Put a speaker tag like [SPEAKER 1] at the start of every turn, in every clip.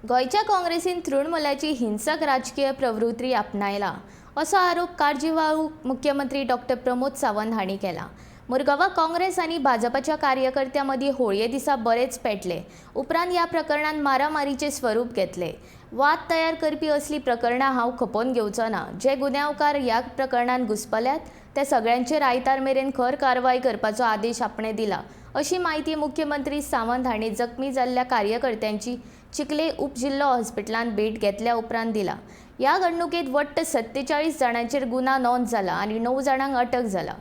[SPEAKER 1] गोंयच्या काँग्रेसीन तृणमूलाची हिंसक राजकीय प्रवृत्ती आपणायला असो आरोप काळजीवाहू मुख्यमंत्री डॉक्टर प्रमोद सावंत हांणी केला. मुरगांवां काँग्रेस आनी भाजपाच्या कार्यकर्त्यां मदीं होळये दिसा बरेच पेटले. उपरांत ह्या प्रकरणान मारामारीचें स्वरूप घेतलें. वाद तयार करपी असलीं प्रकरणां हांव खपोवन घेवचो ना. जे गुन्यांवकार ह्या प्रकरणांत घुस्पल्यात त्या सगळ्यांचेर आयतार मेरेन खर कारवाय करपाचो आदेश आपणे दिला, अशी म्हायती मुख्यमंत्री सावंत हांणी जखमी जाल्ल्या कार्यकर्त्यांची चिखले उपजिल्हो हॉस्पिटलांत भेट घेतल्या उपरांत दिला. ह्या घडणुकेत वट्ट 47 जाणांचेर गुन्यांव नोंद जाला आनी 9 जाणांक अटक जाला.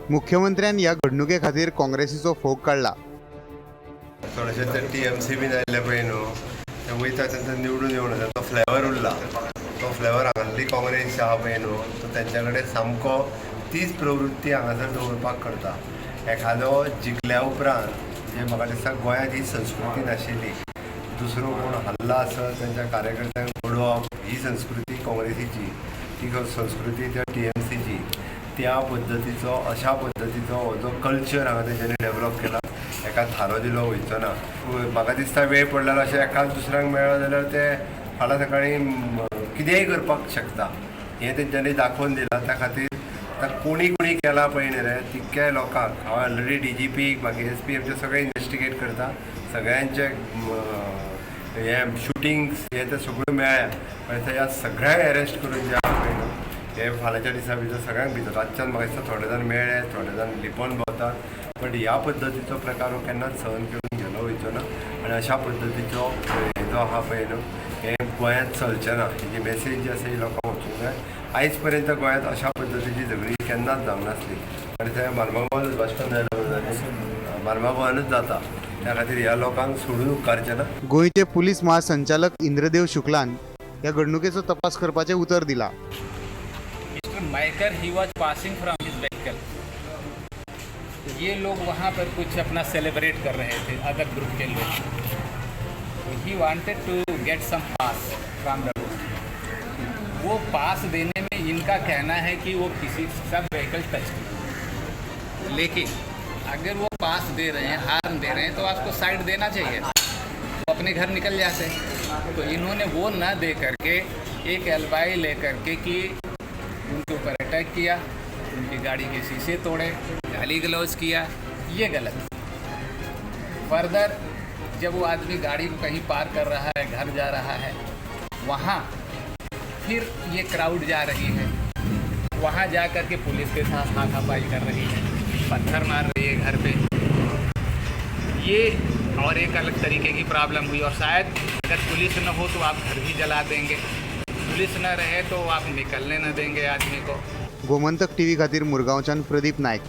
[SPEAKER 2] मुख्यमंत्र्यान ह्या घडणुके खातीर काँग्रेसीचो फोग काडला.
[SPEAKER 3] थोडेशे ते टी एम सी बीन आयले पळय न्हू, ते वयता तेंचा निवडून येवना, तो फ्लेवर उरला. तो फ्लेवर हांगासरली काँग्रेस आहा पळय न्हू, तो तेंच्या कडेन सामको तीच प्रवृत्ती हांगासर दवरपाक करता. एखादो जिखल्या उपरांत, जे म्हाका दिसता गोंयांत ही संस्कृती नाशिल्ली, दुसरो कोण हल्ला आसत तेंच्या कार्यकर्त्यांक बडोवप ही संस्कृती काँग्रेसीची, ती संस्कृती त्या टी एम सीची. त्या पद्दतीचो अशा पद्दतीचो हो जो कल्चर हांगा तेंच्यांनी डेवलप केला, एका थारो दिलो वयचो ना. म्हाका दिसता वेळ पडल्यार अशें एकाच दुसऱ्यांक मेळ्ळो जाल्यार ते फाल्यां सकाळीं कितेंय करपाक शकता, हें तेंच्यांनी दाखोवन दिलां. त्या खातीर आतां कोणी कोणी केलां पळय न्ही रे, तितक्या लोकांक हांव ऑलरेडी डी जी पी मागीर एस पी आमचे सगळे इन्वेस्टिगेट करता. सगळ्यांचे हे शुटिंग्स हे ते सगळ्यो मेळ्ळ्या. आनी ह्या सगळ्यांक एरेस्ट करून जे आहा पळय न्हू, हे फाल्यांच्या दिसा भितर सगळ्यांक भितर रातच्यान म्हाका दिसता थोडे जाण मेळ्ळे, थोडे जाण लिपोवन भोंवतात. बट ह्या पद्दतीचो प्रकार हो केन्नाच सहन करून गेलो वयचो ना आनी अशा पद्दतीचो हे जो आहा पळय न्हू, हें गोंयांत चलचें ना. ही मॅसेज जी आसा ही लोकांक वचूंक जाय. आयज पर्यंत गोंयांत अशा पद्दतीची झगडी केन्नाच जावंक नासली आनी तें मार्मागोवानूच भाशण जायना, मार्मागोवानूच जाता. त्या खातीर ह्या लोकांक सोडून उपकारचें ना.
[SPEAKER 2] गोंयचे पुलीस महासंचालक इंद्रदेव शुक्लान ह्या घडणुकेचो तपास करपाचें उतर दिलां.
[SPEAKER 4] Mister Maikar, he was passing from his vehicle. ये लोग वहाँ पर कुछ अपना सेलिब्रेट कर रहे थे, अदर ग्रुप के लोग. तो he wanted to get some pass from the road. वो पास देने में इनका कहना है कि वो किसी सब व्हीकल टच की, लेकिन अगर वो पास दे रहे हैं, हार्न दे रहे हैं, तो आपको साइड देना चाहिए, तो अपने घर निकल जाते. तो इन्होंने वो न दे करके एक एलबाई ले करके कि उनके ऊपर अटैक किया, उनकी गाड़ी के शीशे तोड़े, गाली गलौज किया. ये गलत. फर्दर जब वो आदमी गाड़ी को कहीं पार कर रहा है, घर जा रहा है, वहाँ फिर ये क्राउड जा रही है, वहाँ जा कर के पुलिस के साथ हाथापाई कर रही है, पत्थर मार रही है घर पे. ये और एक अलग तरीके की प्रॉब्लम हुई. और शायद अगर पुलिस न हो तो आप घर भी जला देंगे, पुलिस न रहे तो आप निकलने न देंगे आदमी को.
[SPEAKER 2] गोमंतक टीव्ही खातीर मुरगांवच्यान प्रदीप नायक.